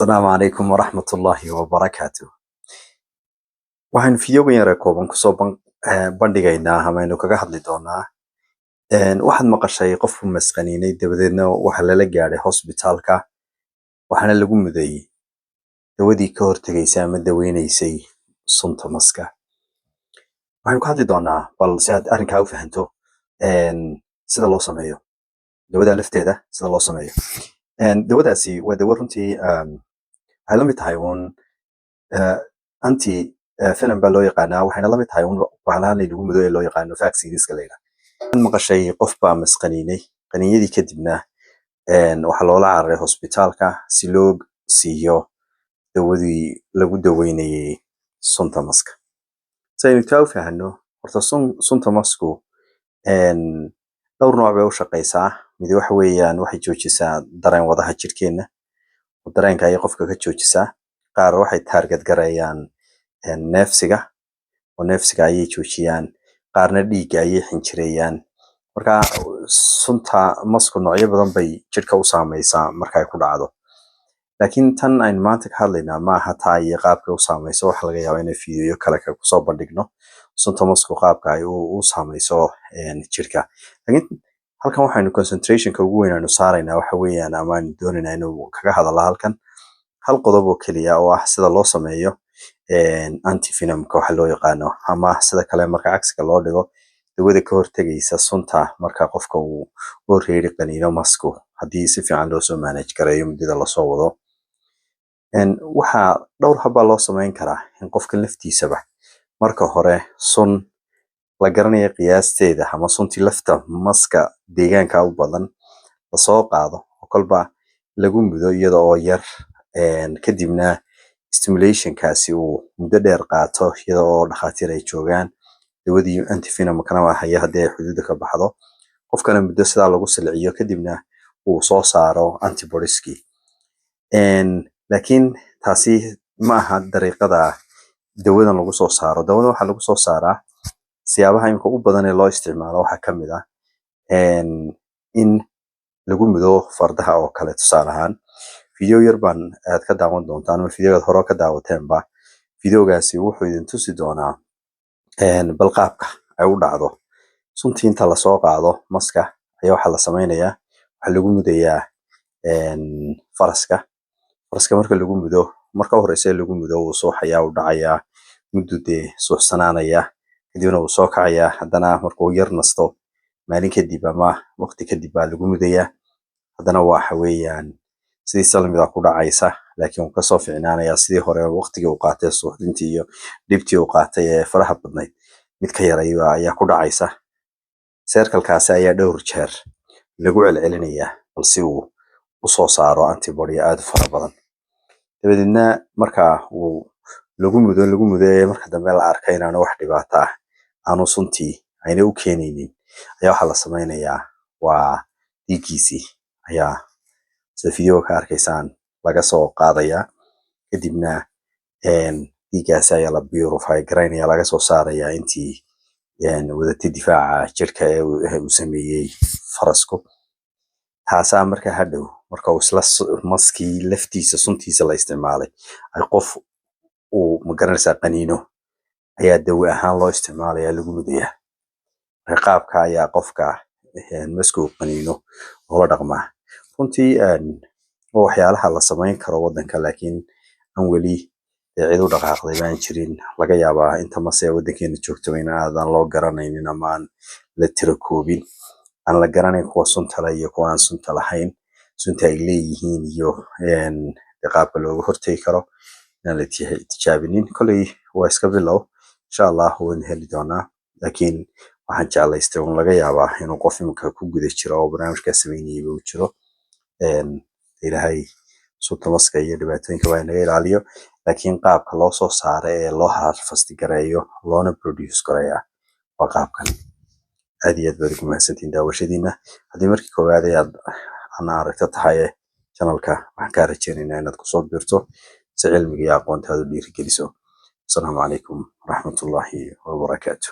Asalaamu calaykum waraxmatullaahi wabarakaatu. Waxaynu fiidiyogan yare kooban kusoo bandhigaynaa ama aynu kaga hadli doonaa waxaad maqashay qofku masqaniinay, dabadeedna waxa lala gaadhay hosbitaalka, waxaana lagu muday dawadii ka hortegaysay ama daweynaysay sunta maska. Waxaynu ka hadli doonaa bal si aad arrinkaa u fahanto sida loo sameeyo dawada lafteeda, sida loo sameeyo. Dawadaasi waa dawo runtii waxay la mid tahay uun anti venom baa loo yaqaanaa, waxayna la mid tahay uun bahalahan laynagu mudo ee loo yaqaano vaccines-ka la yidhaahdo. Waxaad maqashay qof baa masqaniinay, qaniinyadii kadibna waxaa loola cararay hosbitaalka si loo siiyo dawadii lagu daweynayay sunta maska. Si aynu taa u fahanno, horta sunta masku dhowr nooc bay u shaqeysaa. Mid waxa weeyaan waxay joojisaa dareen wadaha jidhkeenna oo dareenka ayay qofka ka joojisaa. Qaar waxay target gareeyaan neefsiga oo neefsiga ayay joojiyaan, qaarna dhiigga ayay xinjireeyaan. Marka sunta masku noocyo badan bay jidhka u saameysaa marka ay ku dhacdo, laakiin tan aynu maanta ka hadlaynaa ma aha taa iyo qaabka u saameyso. Waxa laga yaabaa inay fiidiyoyo kale kusoo bandhigno sunta masku qaabka ay u saameyso jidhka, laakiin halkan waxaynu concentrationka ugu weyn aynu saaraynaa waxa weeyaan ama aynu doonaynaa inuu kaga hadalno halkan hal qodob oo keliya oo ah sida loo sameeyo antivenomka waxa loo yaqaano, ama sida kale marka cagsiga loo dhigo, dawada ka hortegaysa sunta marka qofka uu already qaniino masku, haddii si fiican loo soo manage gareeyo muddada lasoo wado. Waxaa dhowr hab baa loo sameyn karaa in qofka laftiisaba marka hore sun la garanayo qiyaasteeda ama suntii lafta maska deegaanka u badan lasoo qaado oo kolba lagu mudo iyada oo yar, kadibna stimulationkaasi uu muddo dheer qaato iyada oo dhakhaatiir ay joogaan, dawadii antivenomkana waa haya haddii ay xuduudda ka baxdo, qofkana muddo sidaa lagu silciyo, kadibna uu soo saaro antibodieskii. Laakiin taasi ma aha dariiqada dawadan lagu soo saaro. Dawadan waxaa lagu soo saaraa siyaabaha imika u badan ee loo isticmaalo. Waxaa ka mid ah in lagu mudo fardaha oo kale. Tusaale ahaan, video yar baan aad ka daawan doontaan ama videogaad hore ka daawateenba. Videogaasi wuxuu idin tusi doonaa bal qaabka ay u dhacdo. Suntii inta lasoo qaado maska ayaa waxaa la sameynayaa, waxaa lagu mudayaa faraska. Faraska marka lagu mudo, marka u horeysa lagu mudo, wuu suuxayaa, wuu dhacayaa muddo, dee suuxsanaanaya, kadibna wuu soo kacayaa. Haddana markuu yar nasto, maalin kadib ama waqti kadib baa lagu mudayaa haddana. Waxa weeyaan sidii salmida ku dhacaysa, laakiin wuu kasoo ficnaanayaa sidii hore. Waqtigii uu qaatay suuxdintii iyo dhibtii uu qaatay ee faraha badnayd mid ka yar ayaa ku dhacaysa. Cyclekaasi ayaa dhowr jeer lagu celcelinayaa bal si uu usoo saaro antibody aada u fara badan. Dabadeedna marka uu lagu mudo ee marka dambe la arkay inaanu wax dhibaato ah aanu suntii ayna u keenaynin, ayaa waxaa la sameynayaa waa dhiiggiisii ayaa, sida videoga ka arkaysaan, laga soo qaadayaa. Kadibna dhiiggaasi ayaa la purify garaynaya, laga soo saarayaa intii wadatay difaaca jirka ee uu sameeyey farasku. Taasaa marka hadhow marka uu isla maskii laftiisa suntiisa la isticmaalay ay qof uu magaranaysaa qaniino ayaa dawo ahaan loo isticmaalaya, lagu mudayaa. Marka qaabka ayaa qofka masku uu qaniino loola dhaqmaa. Runtii waa waxyaalaha la samayn karo wadanka, laakiin aan weli cid u dhaqaaqday baan jirin. Laga yaabaa inta mase wadankeena joogtaba in aadan loo garanaynin ama aan la tiro koobin, aan la garanayn kuwa sunta leh iyo kuwa aan sunta lahayn, sunta ay leeyihiin iyo qaabka looga hortagi karo inaan la tijaabinin. Kolley waa iska bilow, insha Allah waynu heli doonaa, laakiin waxaan jeclaystay un laga yaabaa inuu qof imika ku guda jiro oo barnaamijkaa sameynayay uu jiro. Ilaahay sunta maska iyo dhibaatooyinka waa inaga ilaaliyo, laakiin qaabka loo soo saaro ee loo harvest gareeyo loona produce gareeya waa qaabkan. Aad iyo aad baad ugu mahadsantihiin daawashadiina. Haddii markii koowaad ayaad ana aragto tahay channelka, waxaan kaa rajeynaynaa inaad kusoo biirto si cilmiga iyo aqoontaada u dhiirigeliso. Asalaamu calaykum waraxmatullaahi wabarakaatu.